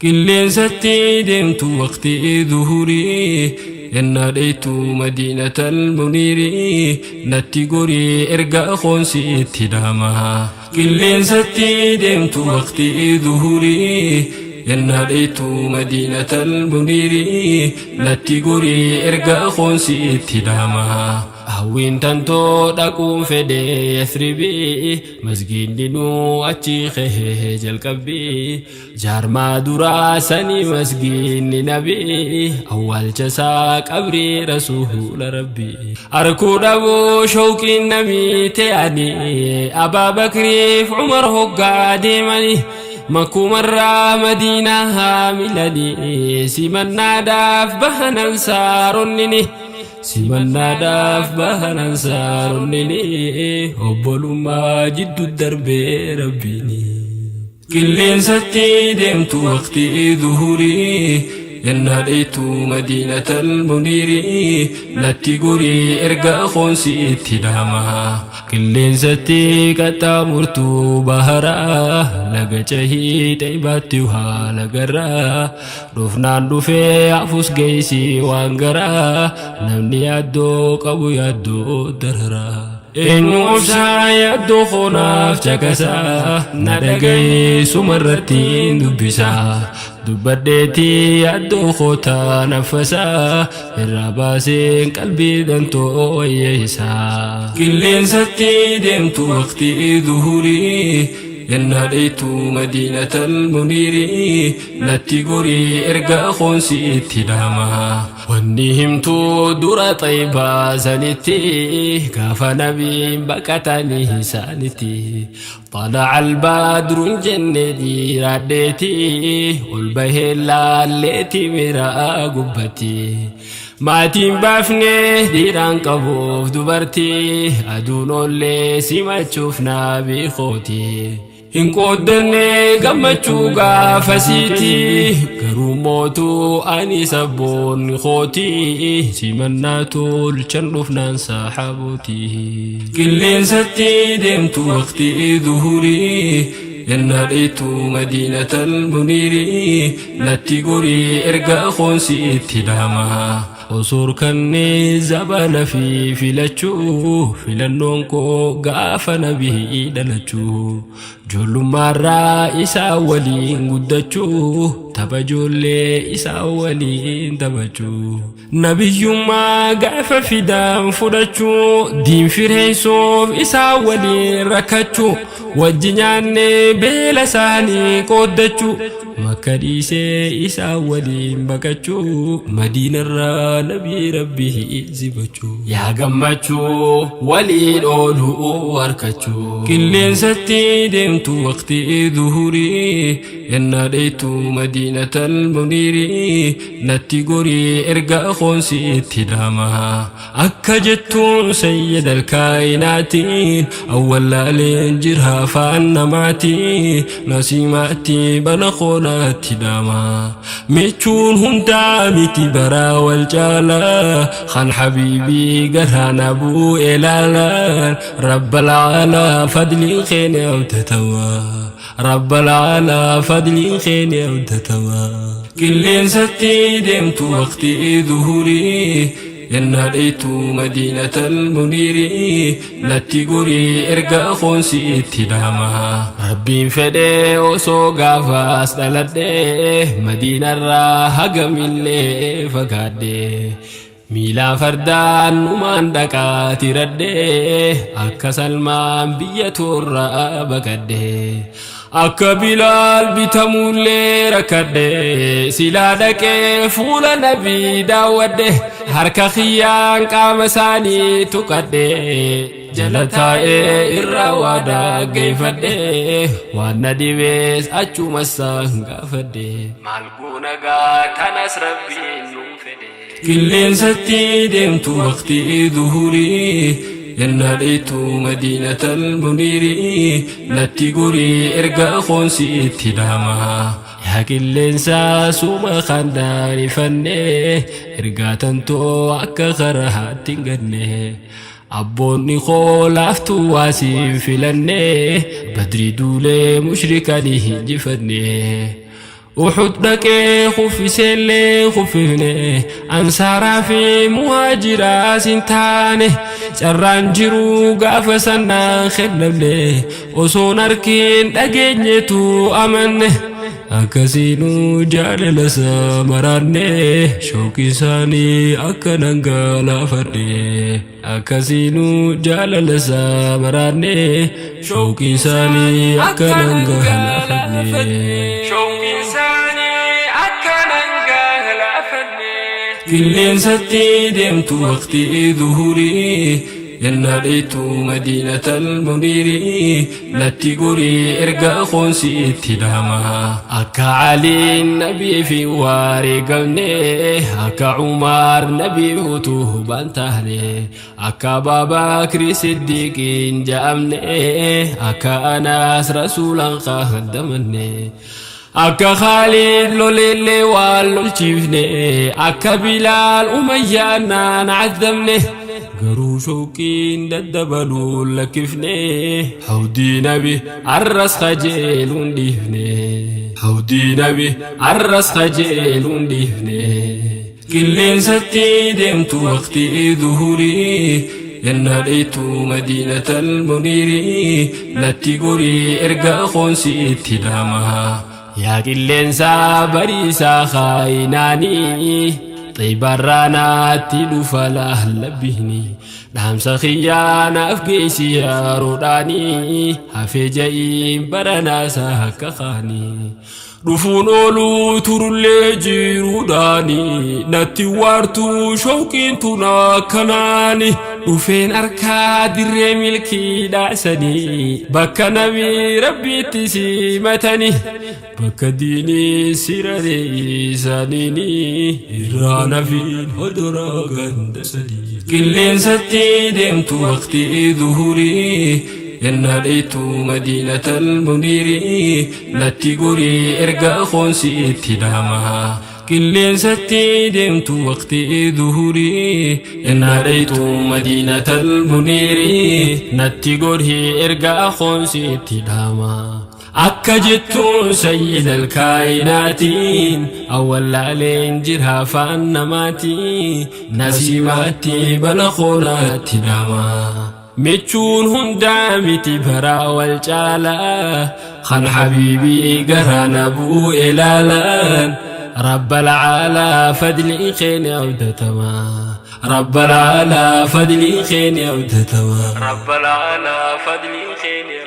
Qilleensatti deemtu waqtii duhurii, yennaa dheeytu madiinatal muniirii, natti gorii erga koonsi itti dhaama. Qilleensatti deemtu waqtii duhurii, yennaa dheeytu madiinatal muniirii, natti gorii erga koonsi itti dhaama. Hawwiin tantoo dhaquun fedhe Yasribii, masgiidni nuu achi kahee jalqabbii, jaarmaa duraa sanii masgiidni nabii, awwaalcha isaa qabrii rasuula rabbii. Arkuu dhabuu shawqiin namii ta'anii, Abaa Bakriif Umar hoggaa deemanii, makkumarraa Madiinaa haamilanii, simannaadhaaf bahan ansaaronni. Simannaadhaaf bahan ansaaronni, obbolummaa jiddu darbee rabbiini. Qilleensatti deemtu waqtii duhurii, yennaa dheeytu madiinatal muniirii, natti gorii erga koonsi itti dhaama. Qilleensatti qaxxaamurtuu baharaa, laga cehii xaybaatti haala garaa, dhufnaan dhufee hafus geessi waan garaa, namni yaaddoo qabu yaaddoo dararaa. Eenyu obsaa yaaddoo koonaaf caqasaa, na dhaga'ee sumarratti dubbisaa. Dubbadheetii yaaddoo kootaa naffasaa, irraa baaseen qalbii dantoo wayyeessaa. Qilleensatti deemtu waqtii duhurii, yennaa dheeytu madiinatal muniirii, natti gorii erga koonsi itti dhaama. Wanni himtuu dura xaybaa sanitti, gaafa nabiin baqatanii isaanitti. Xala'a albadruun jenne dhiiraadheeti, ol bahee laalleeti miraa gubbatti. Maatiin baafnee dhiiraan qabuuf dubartii, aduun oollee simachuuf nabii kooti. Hin qooddanne gammachuu gaafasiiti, garuu mootuu ani sabboonni kooti, simannaa tolchan dhufnaan saaxabooti. Qilleensatti deemtu waqtii duhurii, yennaa dheeytu madiinatal muniirii, natti gorii erga koonsi itti dhaama. Osoo kannee zabana fi filachuu, filannoon koo gaafa nabii dhalachuu, ijoollummaarraa isaa waliin guddachuu, tapha ijoollee isaa waliin taphachuu, nabiyyummaa gaafa fidaan fudhachuu, diin fireessuuf isaa waliin rakkachuu, wajji nyaannee beela isaanii qooddachuu, makka dhiisee isaa waliin baqachuu, madiinarraa nabii rabbii simachuu. Yaa gammachuu waliin ooluu harkachuu. Qilleensatti deemtu waqtii duhurii, yennaa dheeytu madiinatal muniirii, natti gorii erga koonsi itti dhaama. Akka jettuun sayyidal kaayinaatiin, awwallaaleen jira afaan namaatiin, nasiimaatti bana koonaatti dhaama. Michuun hundaa miti baraa wal caalaa, kan habiibii garaa na bu'e laalaan, rabbal caalaa fadliin keenya abdatamaa. Rabbal caalaa fadliin keenya abdatamaa. Qilleensatti deemtu waqtii duhurii, yennaa dheeytu madiinatal muniirii, natti gorii erga koonsi itti dhaama. Rabbiin fedhee osoo gaafaas dhaladhee, madiinarraa hagamillee fagaadhee, miilaa fardaan numaan dhaqaa tiradhee, akka Salmaan biyya toorraa baqadhee, akka Bilaal bitamuullee rakkadhee, silaa dhaqee fuula nabii daawwadhe, harka kiyyaan qaama isaanii tuqadhee, jala taa'ee irraa waa dhaggeeffadhe, waan na dhibees achuma isaan gaafadhe. Maal goona gaa tanas rabbiin nuu fedhe. Qilleensatti deemtu waqtii duhurii, yennaa dheeytu madiinatal muniirii, natti gorii erga koonsi itti dhaama. Yaa qilleensaa suma kan daanifannee, ergaa tantoo akka karaatti hin ganne. Abboonni koo laaftuu waasiin filannee, badrii duulee mushrikanii hinjifanne. Uhud dhaqee kuffiseellee kuffifne, ansaaraa fi muhaajiraas hin taane. Carraan jiru gaafa sannaan kennamne, osoon harkiin dhageenyetu amanne. Akkasiinuu jaalala isaa maraanne, shooqi isaanii akka dhangalaafadhe. Akkasiinuu jaalala isaa maraanne, shooqi isaanii akka dhangalaafadhe. Shooqi isaanii akka dhangalaafadhe. Qilleensatti deemtu waqtii duhurii, yennaa dheeytu madiinatal muniirii, natti gorii erga qoonsi itti dhaama. Akka Aliin nabii fi wareegamne, akka Umar nabii utuu baan taane, akka Abaabakri Siddiqiin ja'amne, akka Anaas rasuulaan qaadamanne, akka Khaalid lolellee waan lolchiifne, akka Bilaal Umayyaan naan caddamne. Garuu shooqiin daddabaluu lakkifne, hawdii nabi arras kajeeluun dhiifne, hawdii nabi arras kajeeluun dhiifne. Qilleensatti deemtu waqtii duhurii, yennaa dheeytu madiinatal muniirii, natti gorii erga qoonsi itti dhaama. Yaa qilleensaa bariisaa kaayinaanii, xibarraanaatti dhufa laallabbiini, dhaamsa kiyyaanaaf geessi yeroodhaanii, hafee ja'iin baranaasaa akka kaanii. Dhufuun ooluu turullee jiruudhaani, natti waartuu shooqiin tun akkanaani. Dhufeen harkaa dirree milkiidhaasanii, bakka nami rabbiitti simatani, bakka diinii siraree isaaniini irraa nafiin hodoraa ganda sadii. Qilleensatti deemtu waqtii duhurii, yennaa dheeytu madiinatal muniirii, natti gorii erga qoonsi itti dhaama. Qilleensatti deemtu waqtii duhurii, yennaa dheeytu madiinatal muniirii, natti gorii erga qoonsi itti dhaama. Akka jettuun sayyidal kaayinaatiin, awwallaaleen jira afaan namaatii, nasiibaatti bala qoonaatti dhaama. Michuun hundaa miti baraa wal caalaa, kan habiibii garaa na bu'e laalaan. Rabbal caalaa fadlii keenya abdatamaa, Rabbal caalaa fadlii keenya abdatamaa, Rabbal caalaa fadlii keenya.